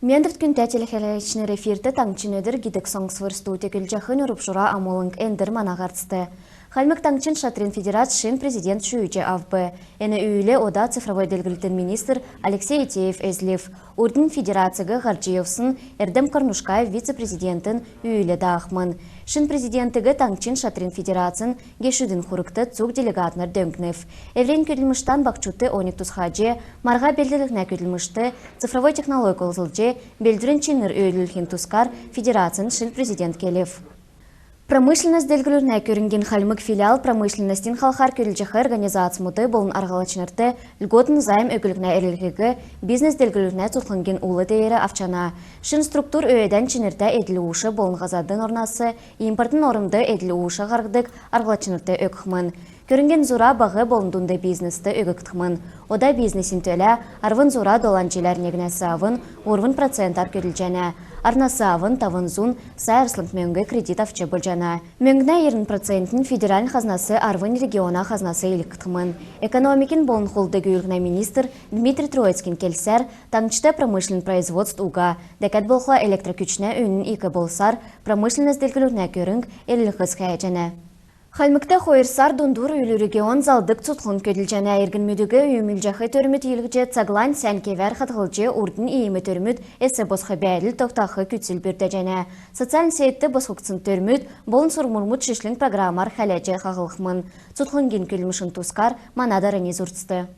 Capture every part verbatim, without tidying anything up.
Мендвт, күндтә телехәләчнр! Эфирт «Таңһчин өдр» гидг соңсвр. Студьд көдлҗәхнь Урубҗура Амулң. Эндр мана һарцд. Хальмг Таңһчин шатрин федерац шин президент шүүҗ авв. Эн үүл ода цифровой делгрлтин министр Алексей Этеев эзлв. Урднь федерациг һардҗ йовсн Эрдем Карнушкаев вице-президентин үүл даахмн. Шин президентиг таңһчин шатрин федерацин гешүдин хургт цуг делегатнр дөңнв. Эврән көдлмштән баһчудт оньг тусхаҗ, марһа белдлһнә көдлмшт, цифровой технологь олзлҗ белдврин чинр өөдлүлхин тускар федерацин шин президент келв. Промышленность делгрүллһнә көрңгин Хальмг филиал промышленностин халхар көдлҗәх организацмуд болн арһлачнрт льготн займ өглһнә эрлһиг бизнес делгрүллһнә цутхлңгин ул деер авчана. Шин структур өөдән чинртә эдл-уш болн һазадын орнас импортн ормд эдл-уш һарһдг арһлачнрт өгхмн. Көрңгин зура баһ болн дунд бизнест өггдхмн. Ода бизнесин төлә арвн зура долан җиләр негнәс авн һурвн процентәр көдлҗәнә. Арнас авн тавн зун сай арслң мөңг кредит авч болҗана. Мөңгнә йирн процентнь федеральн хазнас, арвнь региона хазнас илгәгдхмн. Экономикин болн хулд-гүүлгәнә министр Дмитрий Троицкин келсәр, таңһчд промышленн производств уга. Дәкәд болхла электр күчнә үнн ик болсар, промышленность делгрүллһнә көрң эрлһс хәәҗәнә. Хальмгт хойр сар дундур үлү регион залдг цутхлң көдлҗәнә. Иргнмүдиг үүмүлҗәх төрмүд йилһҗ, цаглань сән кевәр хадһлҗ, урднь иим төрмүд эс босх бәәдл тогтах күцл бүрдәҗәнә. Социальн сетьд босхгдсн төрмүд болн сурврмуд шишлң программар хәләҗ хаһлхмн. Цутхлңгин көдлмшин тускар мана дарани зурцд.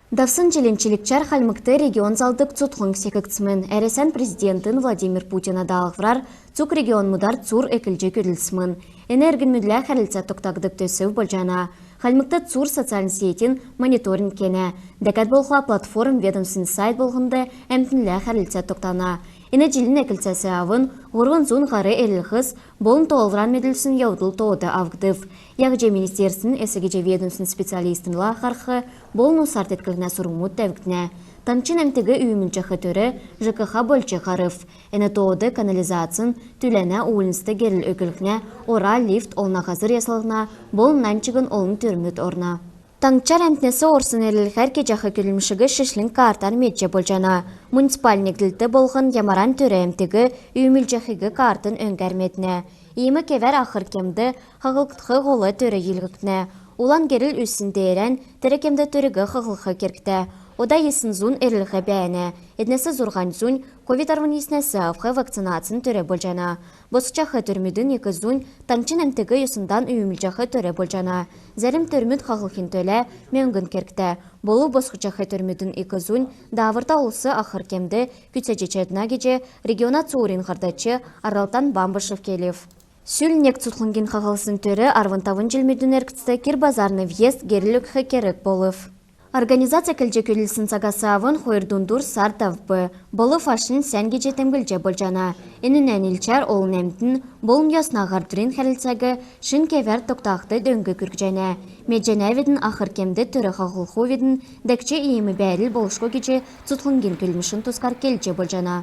Давсн җилин чилгчәр Хальмгт регион залдг цутхлң секгдсмн. Әрәсән президентин Владимир Путина даалһврар цуг регионмудар цур эклҗ көдлсмн. Эн иргнмүдлә хәрлцә тогтагдг төсв болҗана. Хальмгт цур социальн сетин мониторинг кенә. Дәкәд болхла платформ ведомствин сайт болһнд әмтнлә хәрлцә тогтана. Эн җилин эклцәс авн һурвн зун һар эрлһс болн тоолвран медүлсн йовдл тоод авгдв. Яһҗ министерствин эс гиҗ ведомствин специалистнрлә харһх болн усар тетклһнә сурврмуд тәвгднә. Таңһчин әмтиг үүмүлҗәх төр ЖКХ болҗ һарв. Эн тоод канализацин, түләнә, уульнцд герл өглһнә, ора, лифт, олна һазр яслһна болн нань чигн олн төрмүд орна. Таңһчар әмтнәс орсн эрлһәр кеҗәх көдлмшиг шишлң картар медҗ болҗана. Муниципальн негдлт болһн ямаран төр әмтиг үүмүлҗәхиг картын өңгәр меднә. Иим кевәр ахр кемд хаһлгдх һол төр йилһгднә. Улан герл үзсн деерән тер кемд төриг хаһлх кергтә. Ода йисн зун эрлһ бәәнә. Эднәс зурһань зунь ковид арвн йиснәс авх вакцинацин төр болҗана. Босхҗах төрмүдин ик зунь таңһчин әмтиг йосндан үүмүлҗәх төр болҗана. Зәрм төрмүд хаһлхин төлә мөңгн кергтә. Болв босхҗах төрмүдин ик зунь дааврта улс ахр кемд күцәҗ чадна гиҗ региона цуурин һардач Арлтан Бамбышев келв. Сүл нег цутхлңгин хаһлсн төр арвн тавн җилмүдин эргцд Кир Базарин въездд герл өгх керг болв. Организац эклҗ көдлсн цагас авн хойр дундур сар давв. Болв ашнь сән гиҗ темдглҗ болҗана. Энүнә нилчәр олн әмтн болн йосна һардврин хәрлцәг шин кевәр тогтахд дөң күргҗәнә. Медҗәнәвидн, ахр кемд төр хаһлхувидн, дәкҗ иим бәәдл болшго гиҗ цутхлңгин көдлмшин тускар келҗ болҗана.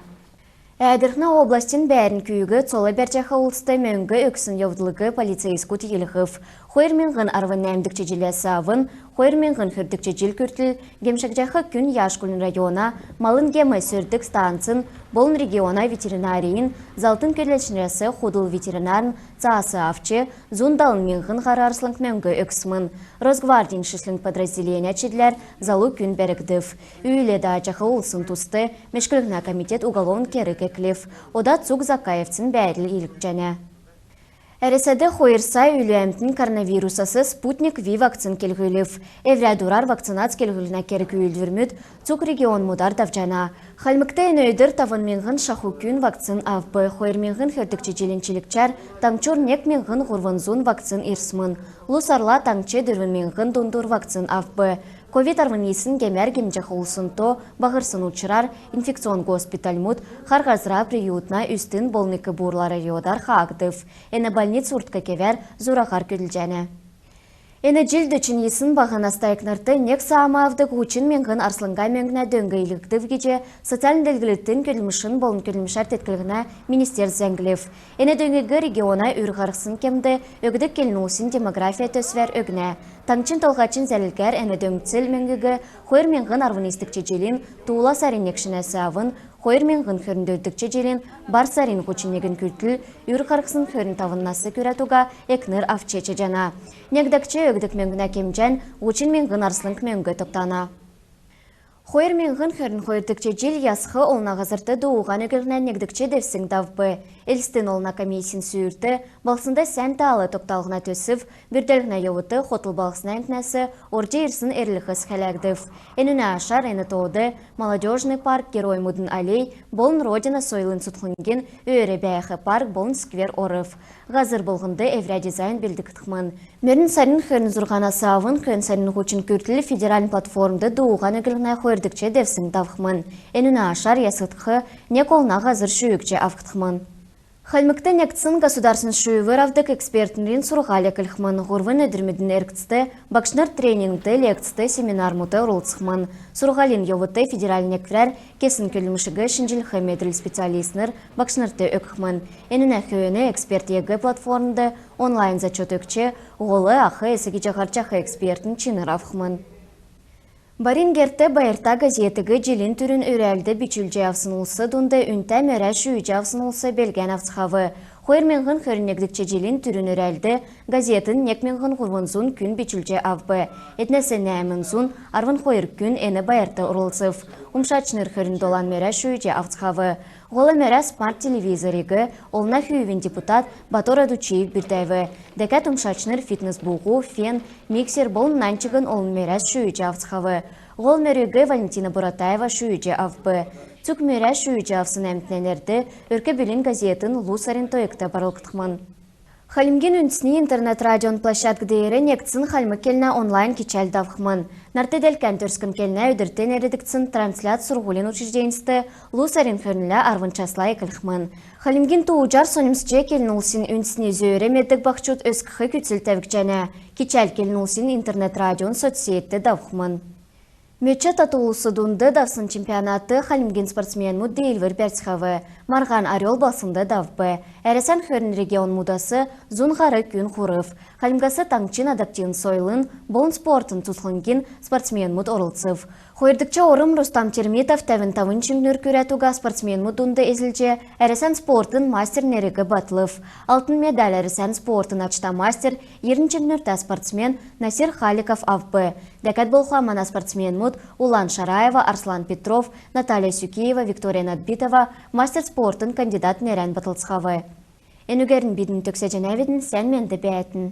Әәдрхнә областин бәәрн күүг цол бәрҗәх улст мөңг өгсн йовдлыг полицейскүд йилһв. Хойр миңһн арвн нәәмдгч җиләс авн хойр миңһн хөрдгч җил күртл гемшәгдҗәх күн Яшкулин района малын гем сөрдг станцин болн региона ветеринарин заллтын көдләчнрәс худл ветеринарн цаас авч, зун далн миңһн һар арслң мөңг өгсмн. Росгвардин шишлң подразделенин чидләр залу күн бәргдв. Үүл дааҗах улсин туст мөшклһнә комитет уголовн керг эклв. Ода цуг Закаевцин бәәдл йилһгдҗәнә. Әрәсәд хойр сай үлү әмтн коронавирусас «Спутник V» вакцин келһүлв. Эврә дурар вакцинац келһүлһнә керг-үүлдврмүд цуг регионмудар давҗана. Хальмгт эн өдр тавн миңһн шаху күн вакцин авв. Хойр миңһн хөрдгч җилин чилгчәр таңһчур нег миңһн һурвн зун вакцин ирсмн. Лу сарла таңһч дөрвн миңһн дундур вакцин авв. Ковид арвн йисн гемәр гемнҗәх улсин то баһрсн учрар инфекционн госпитальмуд Хар Һазра, Приютна, Үстин болн Ик Буурла районар хаагдв. Эн больниц урдк кевәр зураһар көдлҗәнә. Эн җил дөчн йисн баһ наста икнрт нег саам авдг һучн миңһн арслңга мөңгнә дөң илгәгдв гиҗ социальн делгрлтин, көдлмшин болн көдлмшәр тетклһнә министерств зәңглв. Эн дөңгиг региона үр һарһсн кемд өгдг келн улсин демография төсвәр өгнә. Таңһчин Толһачин зәрлгәр эн дөңцл мөңгиг хойр миңһн арвн йисдгч җилин туула сарин негнәс авн хойр миңһн хөрн дөрвдгч җилин бар сарин һучн негн күртл үр һарһсн хөрн тавн нас күрәд уга экнр авч чадҗана. Негдгч өгдг мөңгнә кемҗән һучн миңһн арслң мөңг тогтана. Хойр миңһн хөрн хойрдгч җил ясх олна һазрт дууһан өглһнә негдгч девсң давв. Элстин олна комиссин сүүрт балһснд сән таал тогталһна төсв бүрдәлһнә йовудт хотл балһсна әмтнәс орҗ ирсн эрлһс хәләгдв. Энүнә ашар эн тоод Молодежный парк, Героймудын аллей болн Родина сойлын цутхлңгин өөр бәәх парк болн сквер орв. Һазр болһнд эврә дизайн белдгдхмн. Мөрн сарин хөрн зурһанас авн хөн сарин һучн күртл федеральн платформд дууһан өглһнә хойрдгч девсң давхмн. Энүнә ашар ясгдх нег олна һазр шүүҗ авгдхмн. Хальмгт негдсн государственн шүүвр авдг экспертнрин сурһуль эклхмн. Һурвн өдрмүдин эргцд багшнр тренингд, лекцд, семинармудт орлцхмн. Сурһулин йовудт федеральн некврәр кесн көдлмшиг шинҗлх медрл специалистнр багшнрт өгхмн. Энүнә хөөн эксперт ЕГЭ платформд онлайн зачет өгч, һол ах эс гиҗ һардҗах экспертин чинр авхмн. Барин герт «Байрта» газетиг җилин түрүн өрәлд бичүлҗ авсн улс дунд үнтә мөрә шүүҗ авсн улс белгән авцхав. Хойр миңһн хөрн негдгч җилин түрүн өрәлд газетин нег миңһн һурвн зун күн бичүлҗ авв. Эднәс нәәмн зун арвн хойр күн эн байрт орлцв. Умшачнр хөрн долан мөрә шүүҗ авцхав. Һол мөрә смарт-телевизориг, Олна Хүүвин депутат Батор Адучиев бүрдәв. Дәкәд умшачнр фитнес-буһу, фен, миксер болн нань чигн олн мөрәс шүүҗ авцхав. Һол мөриг Валентина Буратаева шүүҗ авв. Цуг мөрә шүүҗ авсн әмтнә нерд «Өрк-бүлин» газетин лу сарин тойгт барлгдхмн. Хальмгин үндсни интернет-радион площадк деер негдсн хальмг келнә онлайн кичәл давхмн. Нарт делкән төрскн келнә өдрт нерәдгдсн трансляц сурһулин учрежденьст лу сарин хөрнлә арвн часла эклхмн. Хальмгин тууҗар соньмсҗ келн улсин үндсни зөөр меддг баһчуд өскх күцл тәвгдҗәнә. Кичәл келн улсин интернет-радион соцсетьд давхмн. Мөч тату улс дунд давсн чемпионатд хальмгин спортсменмүд диилвр бәрцхәв. Марһан Орёл балһснд давв. Әрәсән хөрн регионмудас зун һар күн хурв. Хальмгас таңһчин адаптивн сойлын болн спортын цутхлңгин спортсменмүд орлцв. Хойрдгч орм Рустам Термитов тәвн тавн чиңнүр күрәд уга спортсменмүд дунд эзлҗ, Әрәсән спортын мастер нериг батлв. Алтн медаль Әрәсән спортын ачта мастер, йирн чиңнүртә спортсмен Насир Халиков авв. Дәкәд болхла мана спортсменмүд Улан Шараева, Арслан Петров, Наталья Сюкиева, Виктория Надбитова мастер спортын кандидат нерән батлцхав. Энүгәрн бидн төгсәҗәнәвидн. Сән менд бәәтн.